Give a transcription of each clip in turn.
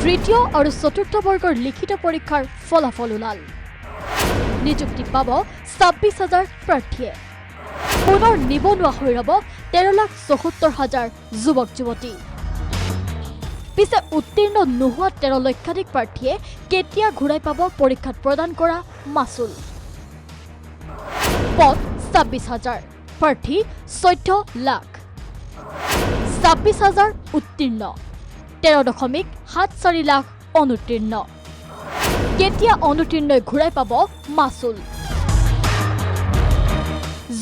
তৃতীয় আৰু চতুৰ্থ বৰ্গৰ লিখিত পৰীক্ষাৰ ফলাফল ওলাল। নিযুক্তি পাব 26 হাজাৰ প্ৰাৰ্থীয়ে। পুনৰ নিবনুৱা হৈ ৰ'ব 13 লাখ 74 হাজাৰ যুৱক যুৱতী। পিছে উত্তীৰ্ণ নোহোৱা 13 লক্ষাধিক প্ৰাৰ্থীয়ে কেতিয়া ঘূৰাই পাব পৰীক্ষাত প্ৰদান কৰা মাচুল? পদ 26 হাজাৰ, প্ৰাৰ্থী 14 লাখ। 26 হাজাৰ উত্তীৰ্ণ, 13.74 লাখ অনুত্তীৰ্ণ। কেতিয়া অনুত্তীৰ্ণই ঘূৰাই পাব মাচুল?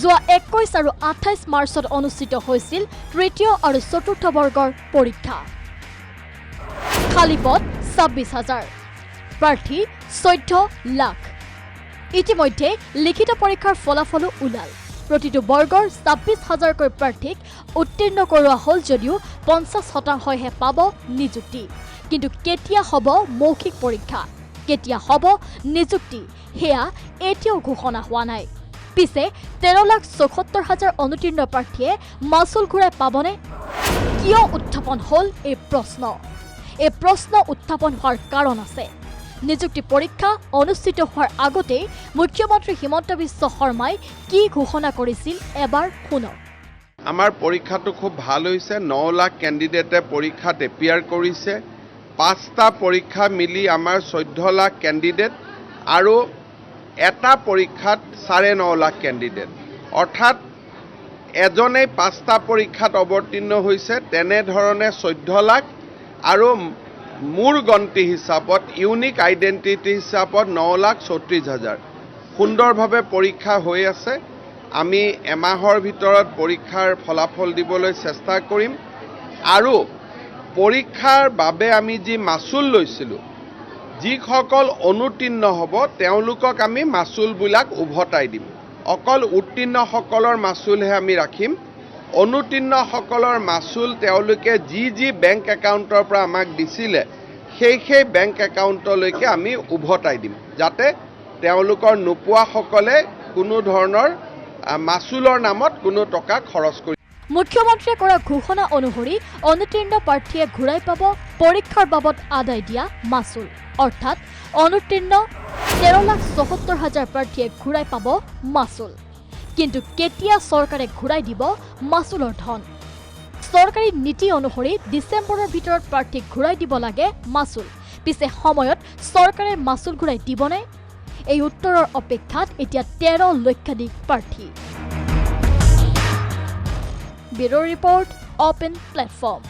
যোৱা 21 আৰু 28 মাৰ্চত অনুষ্ঠিত হৈছিল তৃতীয় আৰু চতুৰ্থ বৰ্গৰ পৰীক্ষা। খালী পদ 26 হাজাৰ, প্ৰাৰ্থী 14 লাখ। ইতিমধ্যে লিখিত পৰীক্ষাৰ ফলাফলো ওলাল। প্ৰতিটো বৰ্গৰ 26 হাজাৰকৈ প্ৰাৰ্থীক উত্তীৰ্ণ কৰোৱা হ'ল যদিও 50 শতাংশইহে পাব নিযুক্তি। কিন্তু কেতিয়া হ'ব মৌখিক পৰীক্ষা, কেতিয়া হ'ব নিযুক্তি, সেয়া এতিয়াও ঘোষণা হোৱা নাই। পিছে 13 লাখ 74 হাজাৰ অনুত্তীৰ্ণ প্ৰাৰ্থীয়ে মাচুল ঘূৰাই পাবনে? কিয় উত্থাপন হ'ল এই প্ৰশ্ন? এই প্ৰশ্ন উত্থাপন হোৱাৰ কাৰণ আছে। নিযুক্তি পৰীক্ষা অনুষ্ঠিত হোৱাৰ আগতেই মুখ্যমন্ত্ৰী হিমন্ত বিশ্ব শৰ্মাই কি ঘোষণা কৰিছিল, এবাৰ শুনক। আমাৰ পৰীক্ষাটো খুব ভাল হৈছে। 9 লাখ কেণ্ডিডেটে পৰীক্ষাত এপিয়াৰ কৰিছে। পাঁচটা পৰীক্ষা মিলি আমাৰ 14 লাখ কেণ্ডিডেট আৰু এটা পৰীক্ষাত 9.5 লাখ কেণ্ডিডেট, অৰ্থাৎ এজনেই পাঁচটা পৰীক্ষাত অৱতীৰ্ণ হৈছে। তেনেধৰণে 14 লাখ আৰু মোৰ গন্তি হিচাপত, ইউনিক আইডেণ্টিটি হিচাপত 9 লাখ 34 হাজাৰ। সুন্দৰভাৱে পৰীক্ষা হৈ আছে। আমি এমাহৰ ভিতৰত পৰীক্ষাৰ ফলাফল দিবলৈ চেষ্টা কৰিম আৰু পৰীক্ষাৰ বাবে আমি যি মাচুল লৈছিলোঁ, যিসকল অনুত্তীৰ্ণ হ'ব তেওঁলোকক আমি মাচুলবিলাক উভতাই দিম। অকল উত্তীৰ্ণসকলৰ মাচুলহে আমি ৰাখিম। অনুত্তীৰ্ণসকলৰ মাচুল তেওঁলোকে যি যি বেংক একাউণ্টৰ পৰা আমাক দিছিলে, সেই সেই বেংক একাউণ্টলৈকে আমি উভতাই দিম, যাতে তেওঁলোকৰ নোপোৱাসকলে কোনো ধৰণৰ মাচুলৰ নামত কোনো টকা খৰচ কৰি মুখ্যমন্ত্ৰীয়ে কৰা ঘোষণা অনুসৰি অনুত্তীৰ্ণ প্ৰাৰ্থীয়ে ঘূৰাই পাব পৰীক্ষাৰ বাবদ আদায় দিয়া মাচুল। অৰ্থাৎ অনুত্তীৰ্ণ 13 লাখ 74 হাজাৰ প্ৰাৰ্থীয়ে ঘূৰাই পাব মাচুল। কিন্তু কেতিয়া চৰকাৰে ঘূৰাই দিব মাচুলৰ ধন? চৰকাৰী নীতি অনুসৰি ডিচেম্বৰৰ ভিতৰত প্ৰাৰ্থীক ঘূৰাই দিব লাগে মাচুল। পিছে সময়ত চৰকাৰে মাচুল ঘূৰাই দিবনে? এই উত্তৰৰ অপেক্ষাত এতিয়া 13 লক্ষাধিক প্ৰাৰ্থী। Bureau report, open platform.